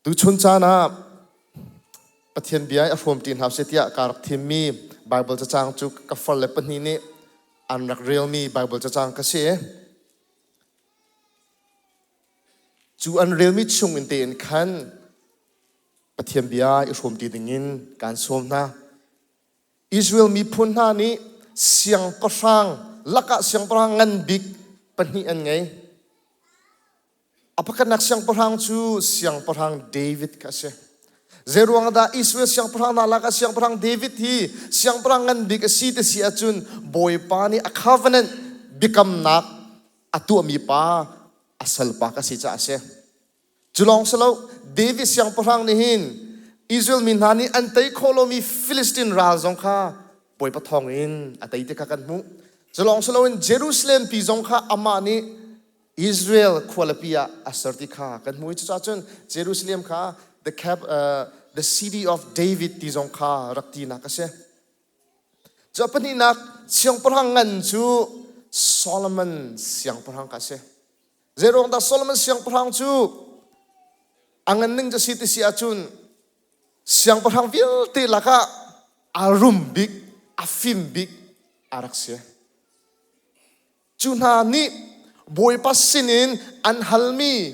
Tuchun caan ah Pathian bia i a hrawmṭi hna seh tiah kaa rak thimmi Baibal cacang cu ka farle pahnih nih an rak relmi Baibal cacang ka si. Cu an relmi chung in tein khan Pathian bia i hrawmṭi dingin kaan sawm hna. Israel miphun hna nih siangpahrang lakah siangpahrang ngan bik pahnih an ngei. A pakhatnak siangpahrang cu siangpahrang David kha a si. Zeiruang dah Israel siangpahrang hna lakah siangpahrang David hi siangpahrang ngan bik a si ti si ahcun Bawipa nih a covenant biakamnak a tuahmi pa a salpa ka si caah a si. Cu lawng si lo, David siangpahrang nih hin Israel mi hna nih an tei khawh lomi Philistine ral zong kha Bawipa thawng in a tei ti kha kan hmuh. Cu lawng si loin Jerusalem pi zong kha amah nih Israel khualipi ah a ser ti kha kan hmuh i cucaah cun Jerusalem kha the cap the city of David ti zong kha rak tinak a si. Cu a pahnihnak siangpahrang ngan cu Solomon siangpahrang kha a si. Zeiruang dah Solomon siangpahrang cu a ngan ning cu si ti si ahcun siangpahrang vialte lakah a rum bik, a fim bik a rak si. Cu hna nih Bawipa sinin an halmi,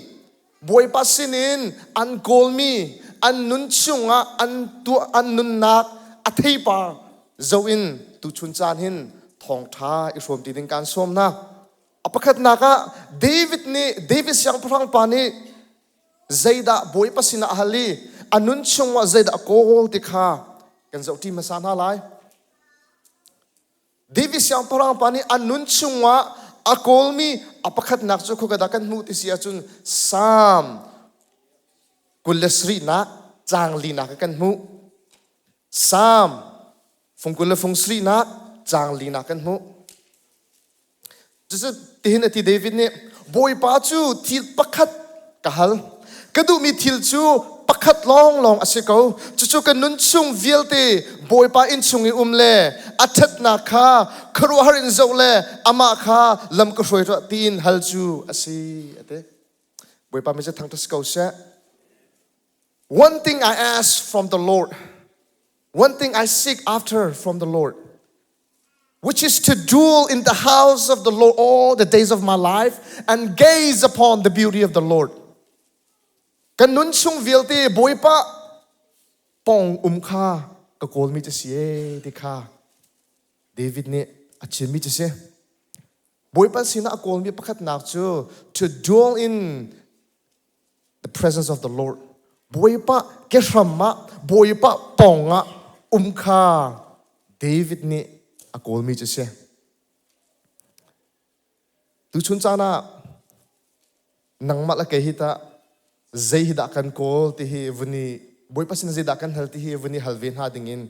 Bawipa sinin an kawlmi, an nun chungah an tuah an nunnak a theipar zoh in tuchun caan hin thawngṭha i hrawm ti ding kaan sawm hna. A pakhatnak ah David nih David siangpahrang pa nih zeidah Bawipa sinah a hal i a nun chungah zeidah a kawl ti kha kan zohṭi hmasa hna lai. David siangpahrang pa nih a nun chungah a kawlmi a pakhatnak cu khuka dah kan hmuh ti si ahcun Psalm 27nak caang linak ah kan hmuh. Psalm fung kul le fung sarihnak caang linak kan hmuh. Cucu tihin a ti David nih Bawipa cu thil pakhat ka hal. Ka duhmi thil cu pakhat lawnglawng a si ko. Cucu ka nun chung vialte Bawipa inn chung i um le a ṭhatnak kha khuaruahhar in zoh le amah kha lam ka hruai tuah tiin hal cu a si a ti. Bawipa min cu thangṭhat si ko seh. One thing I ask from the Lord, one thing I seek after from the Lord, which is to dwell in the house of the Lord all the days of my life and gaze upon the beauty of the Lord. Kan nun chung vialte Bawipa pong um kha ka kawlmi cu si e ti kha David nih a chimmi cu si. Bawipa sinah a kawlmi pakhatnak cu to dwell in the presence of the Lord. Bawipa kehram ah, Bawipa pawng ah um kha David nih a kawlmi cu si. Tuchun caan ah nangmah le kei hi tah zei hi dah kan kawl ti hi vun i Bawipa sin zei dah kan hal ti hi vun i hal ve hna ding in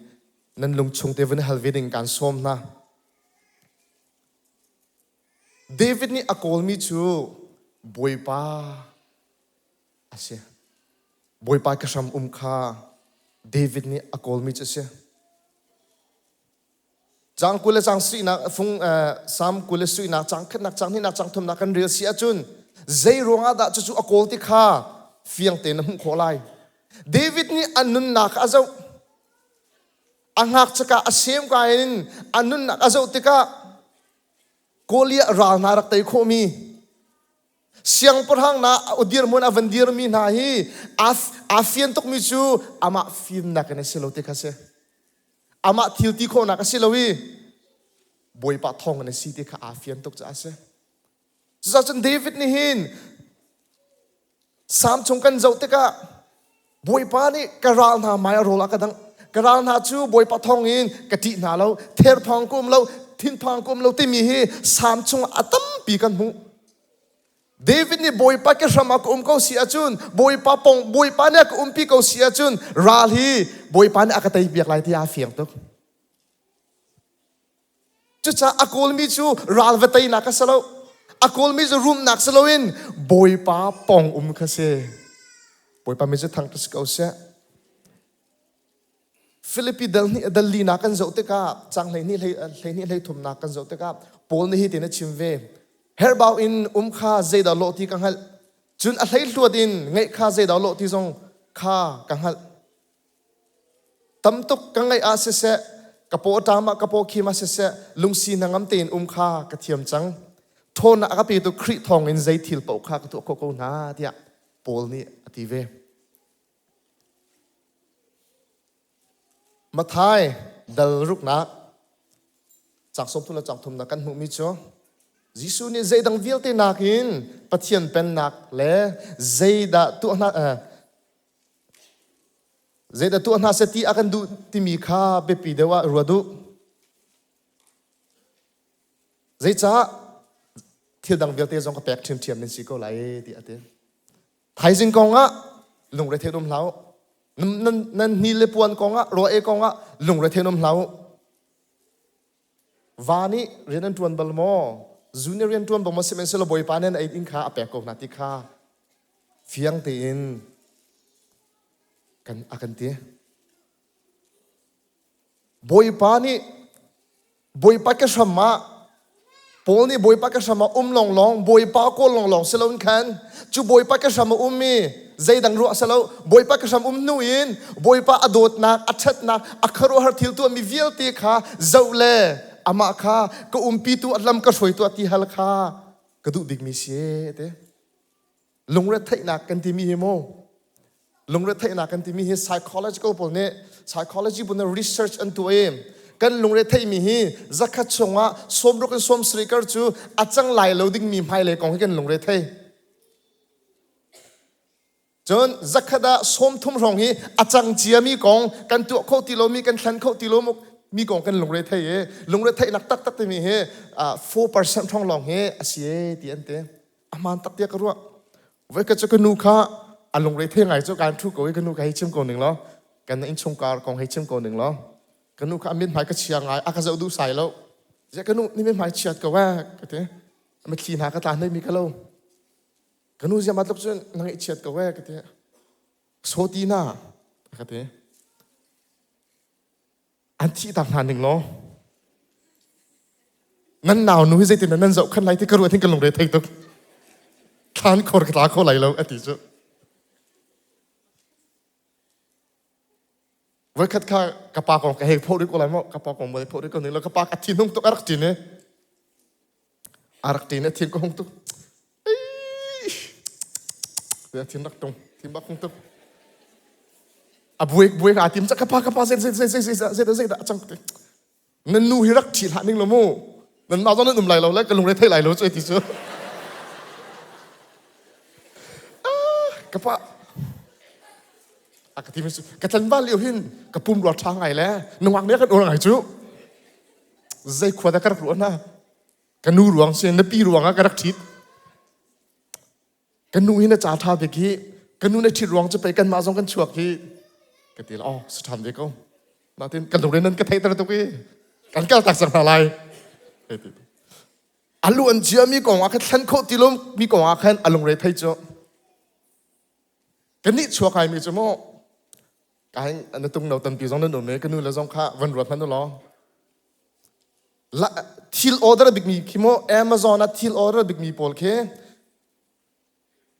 nan lungchung te vun i hal ve ding kaan sawm hna. David nih a kawlmi cu Bawipa a si. Bawipa ka hram um kha David nih a kawlmi cu a si. Caang 20 le caang sarihnak fung Salm 20 le sarihnak caang khatnak caang hnihnak caang thumnak kan rel si ahcun zei ruangah dah cucu a kawl ti kha fiang tein na hmuh khawh lai. David nih a nunnak a zoh. A ngakchia a sem ka in a nunnak a zoh tikah Goliath ral hna rak tei khawhmi siangpahrang na dirhmun a van dirmi hna hi aa fian tukmi cu amah fimnak in a si lo ti kha si. Amah thil ti khawhnak a si lo i Bawipa thawng in a si ti kha aa fian tuk caah a si. Cucaah cun David nih hin Salm chung kan zoh tikah Bawipa nih ka ral hna hmai a rawl a ka dangh. Ka ral hna cu Bawipa thawng in ka ṭih hna lo, therphang ka um lo, thinphang ka um lo timi hi Salm chung a tampi kan hmuh. David nih Bawipa ke hram ah ka um ko si ahcun Bawipa pong Bawipa nih a ka umpi ko si ahcun ral hi Bawipa nih a ka tei piak lai ti aa fiang tuk. Cucaah a kawlmi cu ral va teinak a si lo. A kawlmi cu rumnak si loin Bawipa pawng um kha si. Bawipa mi cu thangṭhat si ko seh. Filipi dal hnih dal linak kan zoh tikah cang 12 12 13nak kan zoh tikah Paul nih hitin a chim ve. Herhbau in um kha zeidah lawh ti ka hngalh. Cun a hleihluat in ngeih kha zeidah lawh ti zong kha ka hngalh. Tam tuk ka ngaih ah siseh, ka paw ṭam ah ka paw khim ah siseh, lungsi hnangam tein um kha ka thiam cang. Ṭhawnnak a ka petu Khrih thawngin zei thil paoh kha ka tuah khawh ko hna, tiah Paul nih a ti ve. Matthai dal ruknak caang 30 le caang thumnak kan hmuhmi cu Jesuh nih zeidang vialte nakin Pathian pennak le zeidah tuah hna zeidah tuah hna seh ti a kan duh timi kha biapi deuh ah ruat u. Zeicah thil dang vialte zong ka pek ṭhiamṭhiam nan si ko lai ti a ti. Thaizing kong ah lungre thei um hlah u. Nan hni le puan kong ah rawl ei kong ah lungre thei um hlah u. Va nih rian an ṭuan bal maw? Zu nih rian ṭuan bal maw? Sihmanhsehlaw Bawipa nih an ei ding kha a pek ko hna ti kha fiang tein kan a kan ti. Bawipa nih Bawipa ka hram ah Paul nih Bawipa ka hram ah um lawnglawng, Bawipa kawl lawnglawng si loin khan cu Bawipa ka hram a ummi zeidang ruah si lo, Bawipa ka hram um hnu in Bawipa a dawtnak, a ṭhatnak, a khuaruahhar thil tuahmi vialte kha zoh le amah kha ka umpitu a lam ka hruaitu a ti hal kha ka duh bikmi si ti. Lungretheihnak kan timi hi mu lungretheihnak kan timi hi psychological pawl nih psychology pawl nih research an tuah i kan lungretheihmi hi zakhat chungah 60 in 70 kar cu a cang lai lo dingmi hmailei kong hi kan lungrethei. Cun zakhat ah 30 hrawng hi a cang ciami kong kan tuah kho ti lomi kan thlen kho ti lo mi kong kan lungrethei i lungretheihnak taktak timi hi 4% hrawng lawng hi a si e ti an ti. A hmaan tak tiah ka ruah. Voikhat cu ka nu kha a lungre the ngai cu kan thu ko i ka nu ka hei chim ko ning law kan innchungkhar kong hei chim ko ning law ka nu kha a mithmai ka chia ngai a ka zoh duh sai lo. Ziah ka nu ni mithmai chiat ko eh ka ti. A mitthli hna ka tla hnei mi ka lo. Ka nu ziah ma tluk cun na ngaihchiat ko eh ka ti. Sawti na ka ti. An thih tak hna ning law nan nau nu hi zeitin nan zoh khan lai ti ka ruat hin ka lungre thei tuk. Thlan khor ka tla kho lai lo a ti cu. Voikhat kha ka pa kong ka hei pho rih ko lai maw ka pa kong mol pho rih ko ning lo ka pa ka thin hung tuk a rak ṭin i a rak ṭin i thin ka hung tuk. Ei thin rak tung thin bak hung tuk. A buai buai ka tim ka pa ka pa zei zei zei zei zei zei zei dah a cang ti. Nan nu hi rak ṭhi hlah ning lo mu. Nan mah zong nan um lai lo le ka lungre thei lai lo cu ti cu. Ka pa a ka ti mi cu ka tlanval lio hin ka pum rua ṭha ngai le nungak nih a kan ur ngai cu. Zei khua dah ka rak ruah na. Ka nu ruang si na pi ruang ah ka rak ṭhit. Ka nu hi na ca ṭha bik hi ka nu na ṭhit ruang cu pei kanmah zong kan chuak hi ka ti la oh si ṭhan ve ko natin kan lungre nan ka theihter tuk i kan kal tak cang hna lai a lu an ciami kong ah khan thlen khawh ti lo mi kong ah khan a lungre thei cu kan nih chuak ai mi cu mu kai na tung no tampi zong nan um i ka nu le zong kha van ruat hmanh u law thil order bikmi khi mu Amazon ah thil order bikmi pawl khi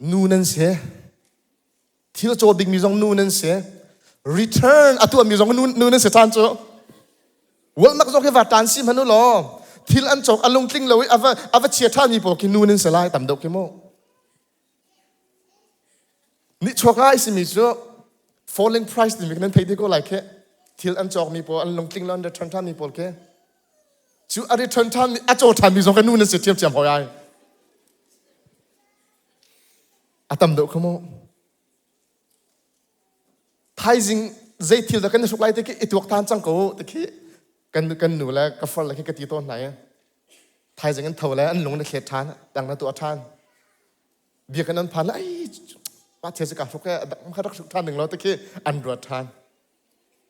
nu nan si thil caw bikmi zong nu nan si return a tuahmi zong nu nan si caan cu Walmark zong khi va tan si hmanh u law thil an cawk a lungtling lo i a va a va chia ṭhanmi pawl khi nu nan si lai tam deuh khi mu Nihchuak ngai simi cu falling price timi nan thei te ko lai khi. Thil an cawkmi pawl an lungtling lo an return ṭhanmi pawl khi. Cu a return ṭhanmi a caw ṭhanmi zong ka nu nan si ṭhiamṭhiam hoi ai. A tam deuh kha mu. Thaizing zei thil dah kan i hruk lai ti khi i tuak tan cang ko ti khi kan kan nu le ka far le khi ka ti tawn hna i thaizing an tho le an lung na thlet ṭhan dang na tuah ṭhan. Biakinn an phan ai pa thil ka hruk e dang kha rak hruk ṭhan ding lo te khi an ruat ṭhan.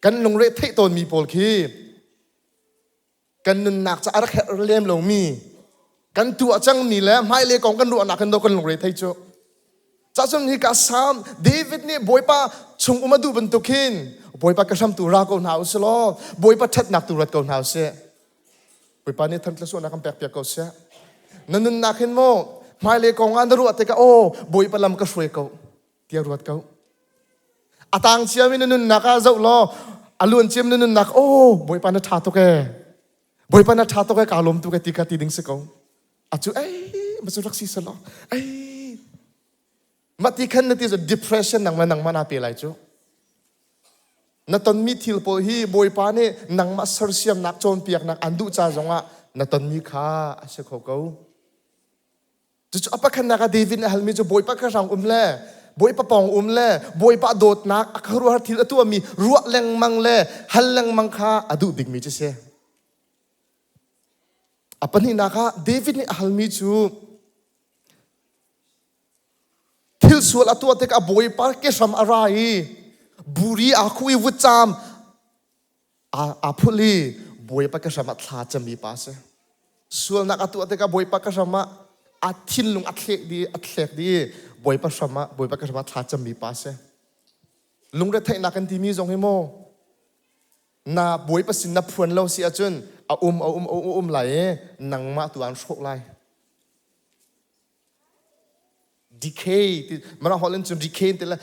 Kan lungre theih tawnmi pawl khi kan nunnak ca a rak herh lem lomi kan tuah cangmi le hmailei kong kan ruahnak hin do kan lungre thei cu. Cacun hi ka Salm David nih Bawipa chung um a duh bantuk hin Bawipa ka hramtu ra ko hna usih law Bawipa ṭhatnak tu rat ko hna usih. Bawipa nih thanthlasuahnak kan pek piak ko seh. Na nunnak hin maw hmailei kong ah na ruah tikah aw Bawipa lam ka hruai ko tiah ruat ko. A tang ciami na nunnak ah zoh law a luan ciami na nunnak oh Bawipa na ṭha tuk ee. Bawipa na ṭha tuk ee kaa lawm tuk ee ti kha ti ding si ko. A cu ei ma cu rak si selaw ei mah ti khan na ti cu depression nangmah nangmah naa pe lai cu. Na tonmi thil pawl hi Bawipa nih nangmah sersiamnak cawnpiaknak an duh ca zongah na tonmi kha a si kho ko. Cucu a pakhatnak ah David nih a halmi cu Bawipa ka hrang um le Bawipa pawng um le Bawipa dawtnak a khuaruahhar thil a tuahmi ruah lengmang le hal lengmang kha a duh bikmi cu si. A pahnihnak ah David nih a halmi cu thil sual a tuah tikah Bawipa ke hram a ra i buri aa khuh i vutcaam aa phulh i Bawipa ka hram ah thla cami pa a si. Sualnak a tuah tikah Bawipa ka hram ah a thinlung a thlek dih a thlek dih i Bawipa hram ah Bawipa ka hram ah thla cami pa a si. Lungretheihnak kan timi zong hi maw na Bawipa sin na phuan lo si ahcun a um a um a um lai i nangmah tu aan hrawh lai. Decay ti mana holh in cun decay ti le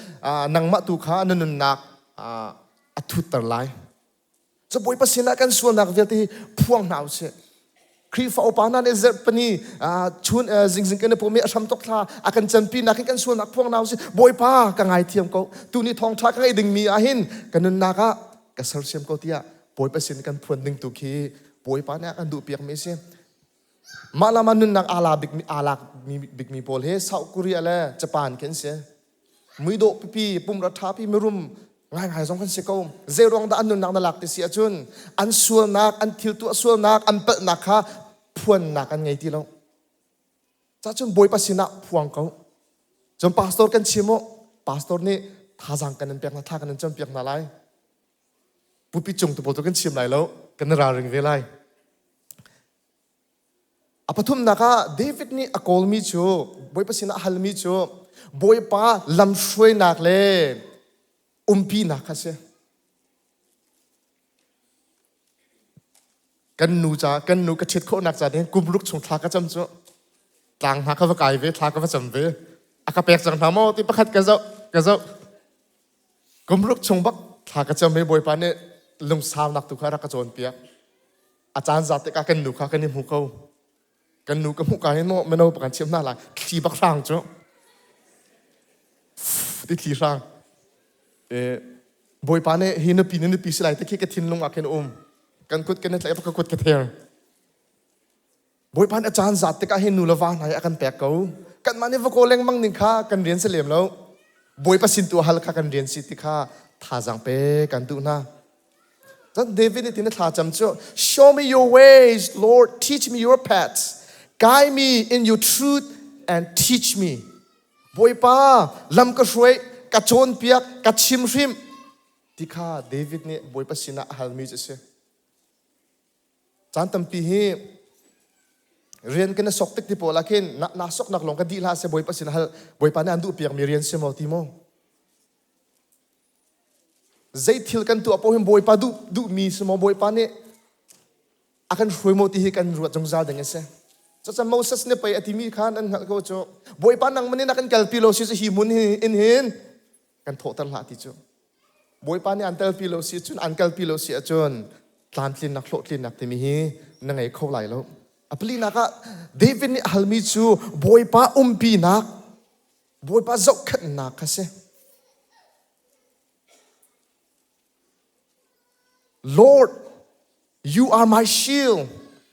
nangmah tu kha na nunnak a thutter lai. Cu Bawipa sinah kan sualnak vialte hi phuang hna usih. Khrihfa upa hna nih zarhpini chun zingzing kan i pum i a hram tok thla a kan canpi nak hin kan sualnak phuang hna usih. Bawipa ka ngaithiam ko. Tuni thawngṭha ka ngeih dingmi ah hin ka nunnak ah ka sersiam ko tiah Bawipa sin kan phuan ding tu khi Bawipa nih a kan duhpiakmi a si. Mah lam ah nunnak aa la bikmi aa lak bikmi pawl hi South Korea le Japan khi an si. Muidawh pipi, pumra ṭha pi, mirum ngaingai zong kan si ko. Zei ruang dah an nunnak na lak ti si ahcun an sualnak, an thil tuah sualnak, an palhnak kha phuannak an ngei ti lo. Cacun Bawipa sinah phuang ko. Cun pastor kan chim u. Pastor nih thazaang kan in pek hna, thla kan in campiak hna lai. Pupi cung tu pawl tu kan chim lai lo. Kan i ralring ve lai. A pathumnak ah David nih a kawlmi cu Bawipa sinah a halmi cu Bawipa lamhruainak le umpinak kha a si. Kan nu ca kan nu ka ṭhit khawhnak ca ding kum ruk chung thla ka cam cu tlang hna ka va kai ve thla ka va cam ve a ka pek cang hna maw ti pakhat ka zoh ka zoh kum ruk chung bak thla ka cam i Bawipa nih lungsaunak tu kha rak ka cawnpiak. A caan zat tikah kan nu kha kan i hmu ko. Kan nu ka hmuh ka hin maw mino kan chim hna lai thli bak hrang cu ti thli hrang. E, Bawipa nih hi nupi ni nupi si lai ti khi ka thinlung ah khin um. Kan kut kan i tlaih ka kut ka ther. Bawipa nih a caan zat tikah hin nu le va hna hi a kan pek ko. Kanmah nih va kawl lengmang ning kha kan rian si lem lo. Bawipa sin tu hal kha kan rian si ti kha thazaang pe kan duh hna. Cun David nih tin a thlacam cu Show me your ways, Lord, teach me your paths. Guide me in your truth and teach me. Bawipa, lam ka hruai, ka cawnpiak, ka chimhrimh ti kha David nih Bawipa sinah a halmi cu a si. Caan tampi hi rian kan i sok tik ti pawl ah khin na, na soknak lawng ka dih hlah seh Bawipa sin hal Bawipa nih an duh piakmi rian si maw ti maw? Zei thil kan tuah paoh hin Bawipa duh duhmi si maw Bawipa nih a kan hruai maw ti hi kan ruat zungzal ding a si. Cucaah Moses nih pei a timi kha nan hngalh ko cu Bawipa nangmah nih na kan kalpi lo si cu hi hmun hi in hin kan thawhter hlah ti cu. Bawipa nih an telpi lo si cun an kalpi lo si ahcun tlamtlinnak hlawhtlinnak timi hi na ngei kho lai lo. A palinak ah David nih a halmi cu Bawipa umpinak, Bawipa zohkhenhnak kha si. Lord, you are my shield,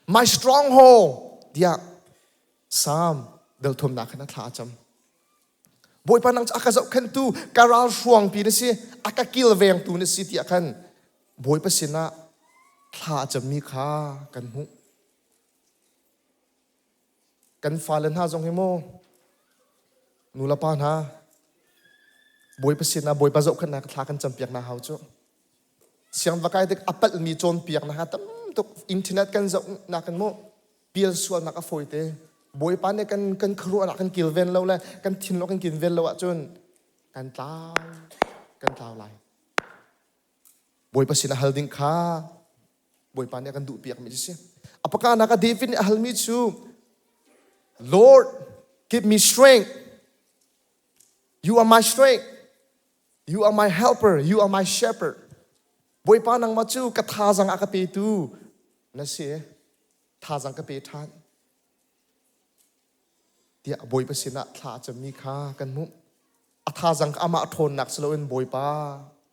my stronghold, tiah Psalm dal thumnak khan a thla a cam. Bawipa nang cu a ka zohkhenhtu ka ralhruangpi na si a ka kilvengtu na si tiah khan Bawipa sinah thla a cammi kha kan hmuh. Kan fale hna zong hi maw nu le pa hna Bawipa sinah Bawipa zohkhenhnak thla kan campiak hna hau cu. Siang va kai tik a palhmi cawnpiaknak kha tam tuk internet kan zohnak in mu pial sualnak a fawi te. Bawipa nih kan kan khuaruahnak kan kilven lo le kan thinlung kan kilven lo ahcun kan tlau kan tlau lai. Bawipa sinah hal ding kha Bawipa nih a kan duhpiakmi cu si. A pakanak ah David nih a halmi cu Lord, give me strength. You are my strength. You are my helper, you are my shepherd. Bawipa nangmah cu ka thazang a ka petu na si. Thazang ka pe ṭhan. Tiah Bawipa sinah thla a cammi kha kan hmuh. A thazang amah ṭhawnnak si loin Bawipa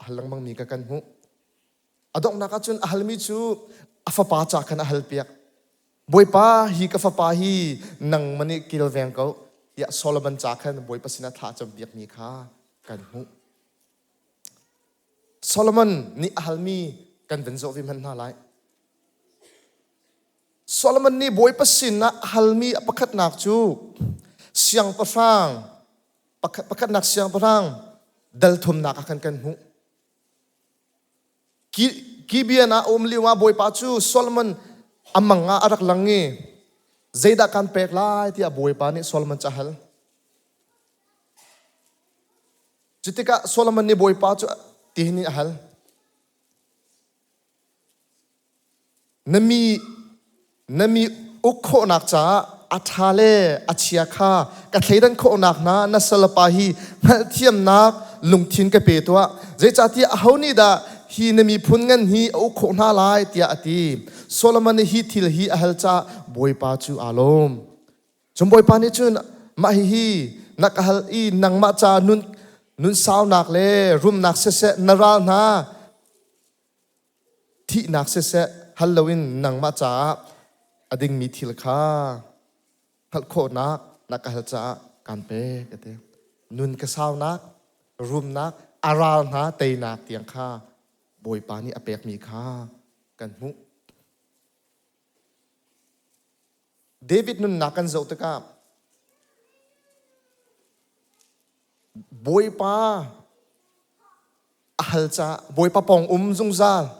a hal lengmangmi kha kan hmuh. A donghnak ahcun a halmi cu a fapa ca khan a halpiak. Bawipa, hi ka fapa hi nangmah nih kilveng ko tiah Solomon ca khan Bawipa sinah thla a campiakmi kha kan hmuh. Solomon nih a halmi kan van zoh ve hmanh hna lai. Solomon nih Bawipa sinah a halmi a pakhatnak cu siangpahrang pakhatnak siangpahrang dal thumnak ah khan kan hmuh. Gibeon ah a um lio ah Bawipa cu Solomon a mang ah a rak lang i zeidah kan pek lai tiah Bawipa nih Solomon cu a hal. Cutikah Solomon nih Bawipa cu tihin a hal. Na mi na mi uk khawhnak caah a ṭha le a chia kha ka thleidan khawhnak hna na salpa hi hngalhthiamnak lungthin ka pe tuah. Zeicahtiah aho nih dah hi na miphun ngan hi a uk khawh hna lai tiah a ti. Solomon nih hi thil hi a hal caah Bawipa cu aa lawm. Cun Bawipa nih cun mah hihi na ka hal i nangmah ca nun nun saunak le rumnak siseh na ral hna Thihnak siseh hal loin nangmah caah a dingmi thil kha hngalh khawhnak na ka hal caah kaan pek a ti. Nun ka saunak, rumnak, a ral hna teinak tiang kha Bawipa nih a pekmi kha kan hmuh. David nunnak kan zoh tikah Bawipa a hal caah Bawipa pawng um zungzal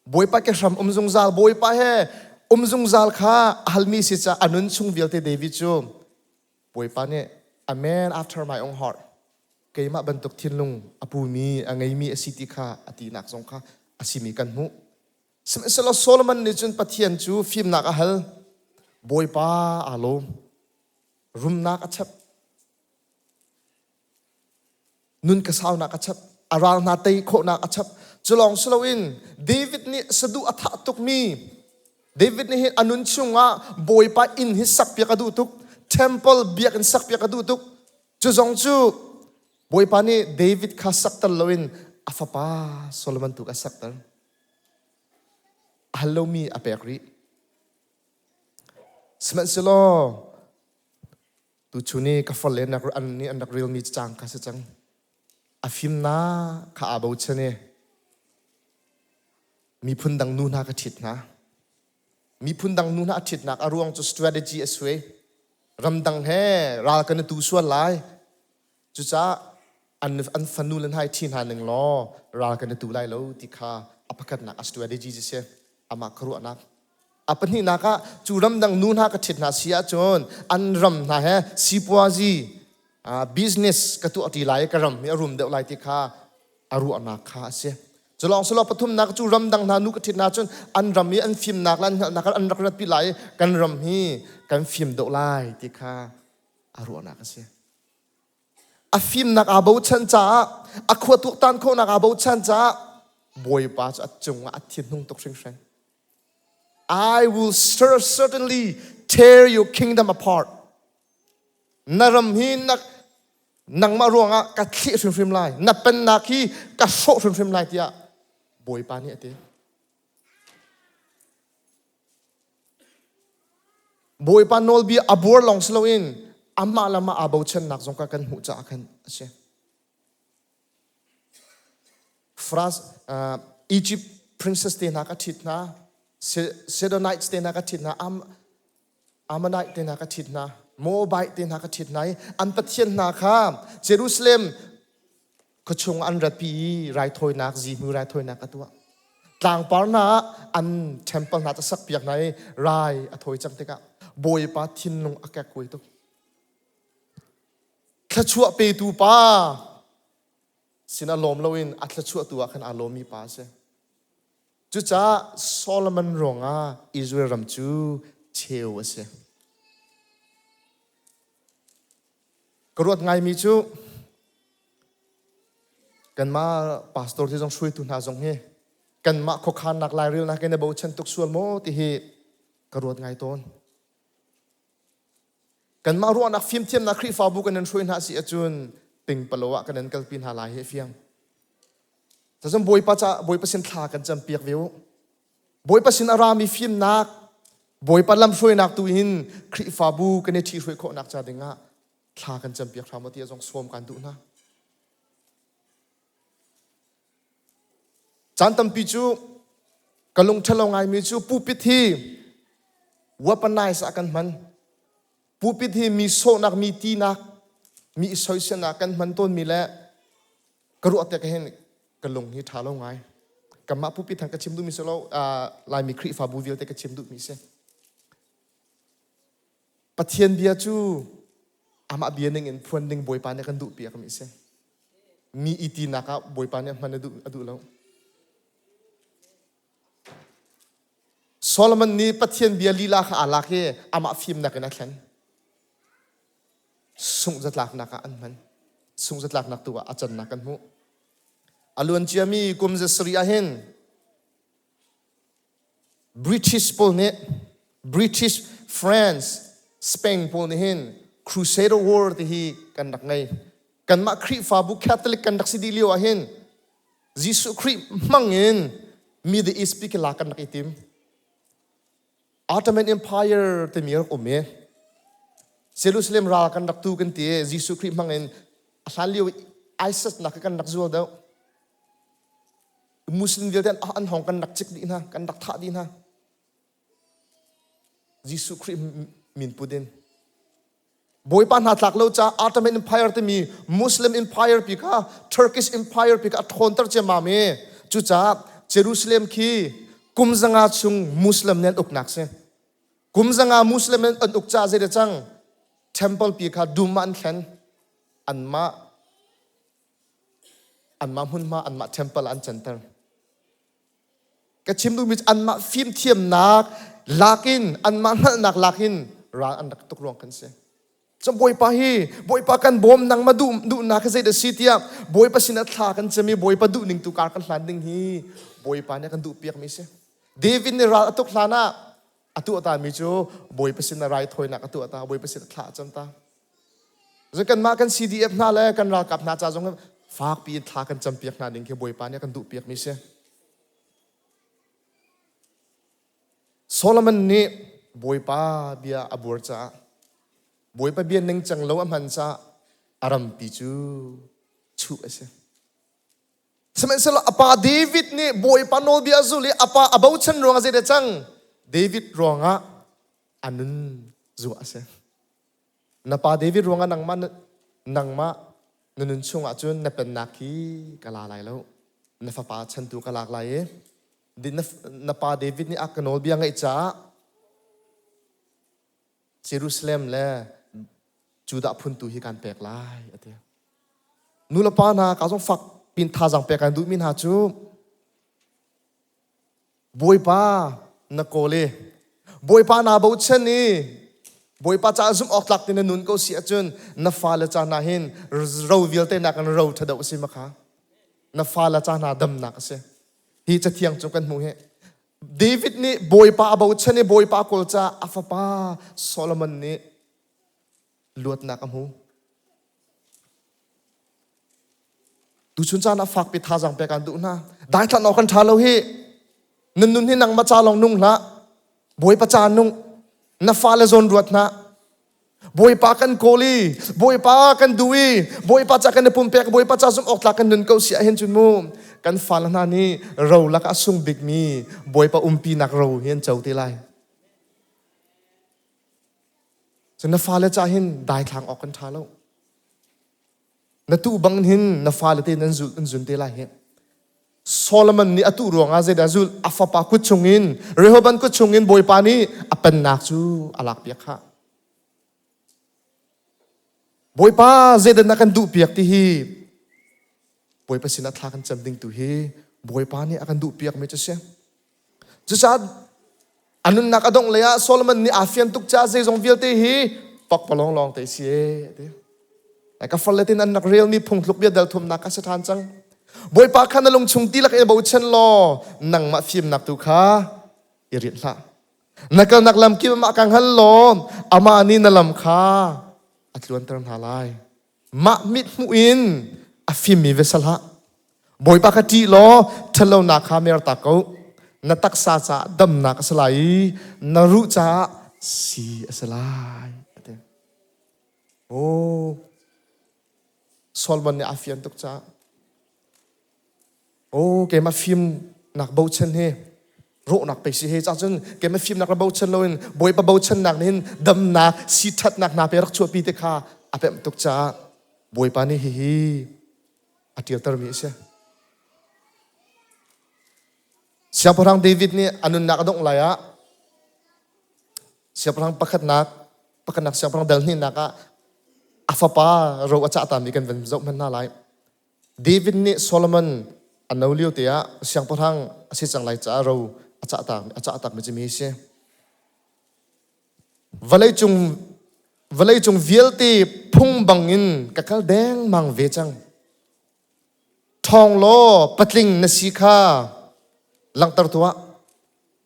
Bawipa ke hram um zungzal Bawipa he um zungzal kha a halmi si caah a nun chung vialte David cu Bawipa nih a man after my own heart keimah bantuk thinlung a pumi a ngeimi a si ti kha a tinak zong kha a simi kan hmuh sihmanhsehlaw Solomon nih cun Pathian cu fimnak a hal Bawipa aa lawm rumnak a chap nun ka saunak a chap a ral hna tei khawhnak a chap cu lawng si loin David nih saduh a thah tukmi David nih hin a nun chungah Bawipa inn hi sakpiak a duh tuk temple biakinn sakpiak a duh tuk cu zong cu Bawipa nih David kha sakter loin a fapa Solomon tu a sakter a hal lomi a pek rih sihmanhsehlaw Tuchun i ka farle an nih an rak relmi cacang kha si cang. A fimnak kha aa bochan i miphun dang nu hna ka ṭhit hna. Miphun dang nu hna a ṭhitnak a ruang cu strategy a suai. Ramdang he ral kan i tu sual lai. Cucaah an, an fanu le hna i ṭhi hna ning law ral kan i tu lai lo ti kha a pakhatnak a strategy cu si. Amah khuaruahnak. A pahnihnak ah cu ramdang nu hna ka ṭhit hna si ahcun an ram hna he sipuazi business ka tuah ṭi lai i ka ram hi a rum deuh lai ti kha a ruahnak kha a si. Cu lawng si lo pathumnak cu ramdang hna nu ka ṭhit hna cun an ram i an fimnak le an hngalhnak an rak ratpi lai i kan ram hi kan fim deuh lai ti kha a ruahnak a si. A fimnak aa bochan caah a khua tuaktan khawhnak aa bochan caah Bawipa cu a cungah a thinhung tuk hringhran. I will certainly tear your kingdom apart. Na ram hi na nangmah ruangah ka thlih hrimhrim lai. Na pennak hi ka hrawh hrimhrim lai tiah Bawipa nih a ti. Bawipa nawlbia a buar lawng si loin amah le amah aa bochannak zong kha kan hmuh caah khan a si. France, Egypt princess te hna ka ṭhit hna, Sidonites te hna ka ṭhit hna, Ammonite te hna ka ṭhit hna, Moabite te hna ka ṭhit hna i an pathian hna kha Jerusalem khuachung an ratpi i raithawinak zihmui raithawinak a tuah. Tlangpar hna ah an temple hna cu sakpiak hna i rai a thawi cang tikah Bawipa thinlung a kekkuai tuk. Thluachuah petu pa sinah lawm loin a thluachuahtu ah khan aa lawmmi pa a si. Cucaah Solomon ruangah Israel ram cu cheu a si. Ka ruat ngaimi cu Kanmah pastor te zong hruaitu hna zong hi kanmah khuakhannak lairelnak in na bochan tuk sual maw ti hi ka ruat ngai tawn. Kanmah ruahnak fimthiamnak Khrihfabu kan in hruai hna si ahcun pingpalo ah kan in kalpi hna lai hi fiang. Cun Bawipa ca Bawipa sin thla kan campiak ve u. Bawipa sin a rami fimnak, Bawipa lamhruainak tu in Khrihfabu kan i ṭhihruai khawhnak ca dingah thla kan campiak hram u ti zong sawm kan duh hna. Caan tampi cu ka lung ṭhalo ngaimi cu pulpit hi weaponize ah kan hman. Pulpit hi mi sawhnak, mi tinak, mi i soiselnak kan hman tawnmi le ka ruah tik hin ka lung hi ṭha lo ngai. Kanmah pulpit han ka chim duhmi si lo, Laimi Khrihfabu vialte ka chim duhmi si. Pathian bia cu amah bia ning in phuan ding Bawipa nih a kan duhpiakmi a si. Mi i tinak ah Bawipa nih hman a duh lo. Solomon nih Pathian bia lila kha aa lak i amah fimnak in a thlen. Sungh-zatlaknak ah an hman. Sungh-zatlaknak tu ah a cannak kan hmuh. A luanciami kum zasarih ah hin British pawl nih British, France, Spain pawl nih hin Crusader War ti hi kan rak ngei. Kanmah Khrihfabu Catholic kan rak si dih lio ah hin Jesuh Khrih hmang in Middle East pi khi lak kan rak i tim. Ottoman Empire timi rak um i Jerusalem ral kan rak tu kan ti i Jesuh Khrih hmang in a hlan lio ISIS nak kan rak zual deuh. Muslim vialte an hong kan rak cik dih hna, kan rak thah dih hna. Jesuh Khrih min put in. Bawipa hna tlak lo ca Ottoman Empire timi Muslim Empire pi kha Turkish Empire pi kha a ṭhawnter ciammam i cucaah Jerusalem khi kum zanga chung Muslim nih an uknak si. Kum zanga Muslim an uk caah zeidah cang? Temple pi kha dum ah an thlen. Anmah Anmah hmunhma, anmah temple ah an canter. Ka chim duhmi cu anmah fimthiamnak lakin, anmah hngalhnak lakin ral an rak tuk ruang kan si. Cun Bawipa hi, Bawipa kan bawm nangmah duh duhnak hi zeidah si tiah Bawipa sinah thla kan cam i Bawipa duh ning tu kar kan hlan ding hi Bawipa nih a kan duhpiakmi si. David nih ral a tuk hlan ah a tuah tami cu Bawipa sinah raithawinak a tuah ta, Bawipa sinah thla a cam ta. Cun kanmah kan CDF hna le kan ralkap hna ca zong fakpi in thla kan campiak hna ding khi Bawipa nih a kan duhpiakmi si. Solomon nih Bawipa bia a buar caah Bawipa bia ningcang lo a hman caah a rampi cu chuh a si. Sihmanhsehlaw a pa David nih Bawipa nawlbia a zul i a pa a bochan ruangah zeidah cang? David ruangah a nun zuah a si. Na pa David ruangah nangmah nangmah na nun chungah cun na pennak hi ka la lai lo. Na fapa chantu ka lak lai i na pa David nih a ka nawlbia ngaih caah Jerusalem le Judah phun tu hi kan pek lai a ti. Nu le pa hna ka zong fak pin thazaang pek an duhmi hna cu Bawipa na kawl i Bawipa naa bochan i Bawipa caah zumh awk tlak ti na nun ko si ahcun na fale ca hna hin ro vialte nakin ro ṭha deuh a si makha. Na fale ca hna damnak a si. Hi cathiang cu kan hmuh hi. David nih Bawipa a bochan i Bawipa kawl caah a fapa Solomon nih luatnak a hmu. Tuchun caan ah fakpi thazaang pek aan duh hna. Daithlan awk kan ṭha lo hi. Nan nun hi nangmah ca lawng nung hlah. Bawipa ca nung. Na fale zawn ruat hna. Bawipa kan kawl i, Bawipa kan duh i, Bawipa ca kan i pumpek, Bawipa ca zumh awk tlak kan nun ko si ahhin cun mu kan fale hna nih ro lakah a sung bikmi Bawipa umpinak ro hi an co te lai. Cun na fale ca hin daithlang awk kan ṭha lo. Na tuh bang hin na fale te nan zul an zun te lai hi. Solomon nih a tuh ruangah zeidah zul a fapa kut chungin Rehoboam kut chungin Bawipa nih a pennak cu a lakpiak khah. Bawipa zeidah na kan duhpiak ti hi Bawipa sinah thla kan cam ding tu hi Bawipa nih a kan duhpiakmi cu si. Cucaah a nunnak a dongh lei ah Solomon nih aa fian tuk caah zeizong vialte hi pakpalawng lawng te si ee ti. Ka farle tin an rak relmi phungthluk bia dal thumnak a si ṭhan cang. Bawipa kha na lungchung dihlak in bochan law nangmah fimnak tu kha i rinh hlah. Na kalnak lam kip amah ka hngal law amah nih na lam kha a tluanter hna lai. Mah mithmuh in a fimmi va si hlah. Bawipa kha ṭih law ṭhatlonak kha mertak ko. Na taksa caah damnak a si lai i na ruh caah sii a si lai. A ti. Oh, Solomon nih aa fian tuk caah Oh, keimah fimnak bochan hi rawhnak pei si he cah cun keimah fimnak ra bochan loin Bawipa bochannak nih hin damnak si ṭhatnak hna pe rak chuahpi te kha a pemh tuk caah Bawipa nih hihi a ṭialtermi a si. Siangpahrang David nih a nunnak a dongh lai ah siangpahrang pakhatnak pakhatnak siangpahrang dal hnihnak ah a fapa ro a cah tami kan van zoh hmanh hna lai. David nih Solomon a no lio te ah siangpahrang a si cang lai caah ro a cah takmi cu mi a si. Vawleicung vawleicung vialte phung bangin ka kal dengmang ve cang. Ṭhawng law patling na si kha langhter tuah.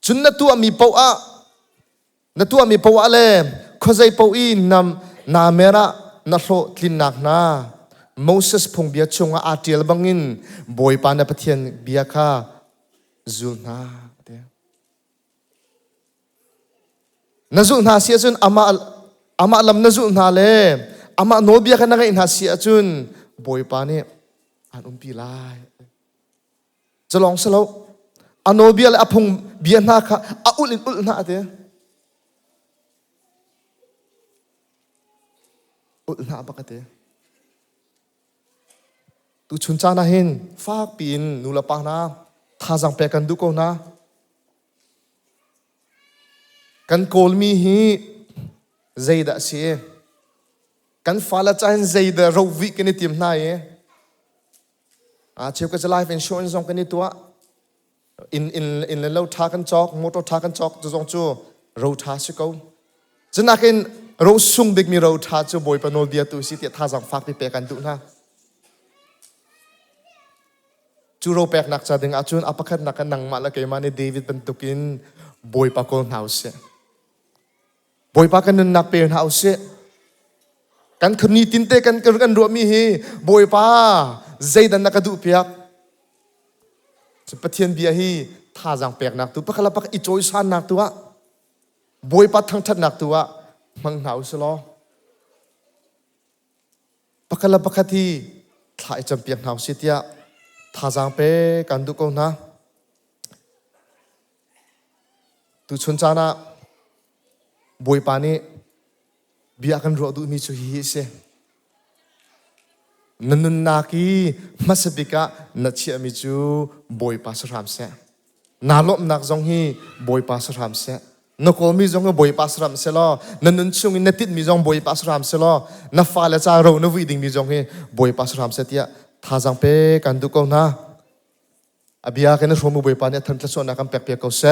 Cun na tuahmi paoh ah Na tuahmi poah le khuazei paoh i naa mer ah na hlawhtlinnak hna Moses phungbia chungah aa ṭial bangin Bawipa na Pathian bia kha zul hna. Na zulh hna si ahcun amah, amah lam na zulh hna le amah nawlbia kha na ngaih hna si ahcun Bawipa nih aan umpi lai. Culawng si lo, a nawlbia le a phung bia hna kha a ulh in ulh hna a ti. Ulh hna bak a ti. Tuchun caan ah hin fak piin nu le pa hna thazaang pek kan duh ko hna. Kan kawlmi hi zeidah a si? Kan fale ca hin zeidah rovih kan i tim hna i Cheukhat cu life insurance zong kan i tuah. Inn, inn, inn le lo ṭha kan cawk, motor ṭha kan cawk, cu zong cu ro ṭha si ko. Cunakin ro sung bikmi ro ṭha cu Bawipa nawlbia tu si tiah thazaang fakpi pek an duh hna. Cu ro peknak ca ding ahcun a pakhatnak kan nangmah le keimah nih David bantukin Bawipa kawl hna usih. Bawipa kan nunnak pe hna usih. Kan nitin te kan kan ruahmi hi Bawipa zeidan na ka duh piak. Pathian bia hi thazaang peknak tu pakhat le pakhat i cawisannak tu ah Bawipa thangṭhatnak tu ah hmang hna usih law pakhat le pakhat hi thla i campiak hna usih tiah thazaang pe kan duh ko hna. Tuchun caan ah Bawipa nih bia a kan ruah duhmi cu hihi a si. Na nunnak i hmasa bik ah na chiahmi cu Bawipa si hram seh. Naa lawmhnak zong hi Bawipa si hram seh. Na kawlmi zong hi Bawipa si hram seh law, na nun chung in na tinhmi zong Bawipa si hram seh law, na fale ca ro na vui dingmi zong hi Bawipa si hram seh tiah thazaang pe kan duh ko hna. A bia kan i hrawm u Bawipa nih a than thluachuahnak kan pek piak ko seh.